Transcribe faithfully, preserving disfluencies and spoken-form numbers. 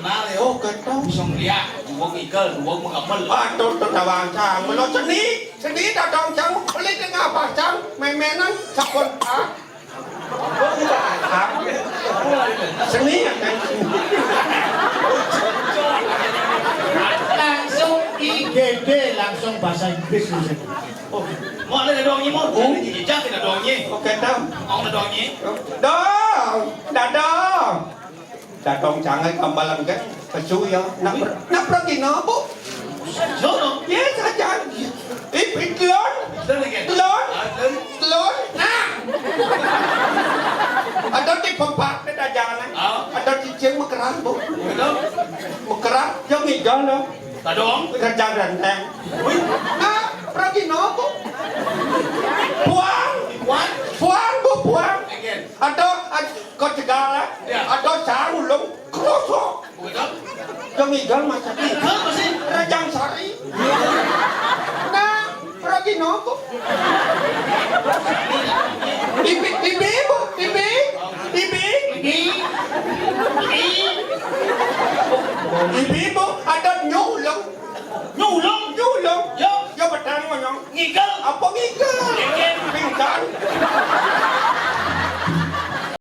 Are, oh, kéto. Bisa ngeliat, dua ngigel, dua mengamel. Aduh, to dadong cang. Mula seni, seni dadong cang, kulit tengah pasang, memenan sabun, ah. Ah. Seni, ya, kan? Langsung I G D, langsung bahasa Inggris, Mas. Oh, mau ada dadong ni, mau? Hmm? Ada jejak dadong ni. Oke, tahu. Mau dadong ni? Dong, dadong. Dadong cang ai gambalan kan, pesu ya. Nak per-, nak pergi no, Bu? Sono. Ya, saja. Ih, telon. Telon lagi? Telon. Ah, telon. Telon. Nah. Ada di pempak, di dajangan. Ah. Ada cicing mekerah, Bu. Betul. Mekerah, yang hijau loh. Tadong. Kerja ganteng. Wih. Nah, pergi no, Bu? Buang. Buang? Buang, Bu, buang. Again. Ada, ad-, kau cegah lah. Ya. Ada sarung long. Krosok. Betul. Yang hijau macam ini. Hijau apa sih? Rajang sari. Nah, pergi no, Bu? Ibi, ibi, Bu, ibi, ibi. Ibi. Ibi. Ibi, Bu, ada nyulung. Nyulung? Nyulung. Yo. Yo, betul, ngonyong. Ngigel. Apa ngigel?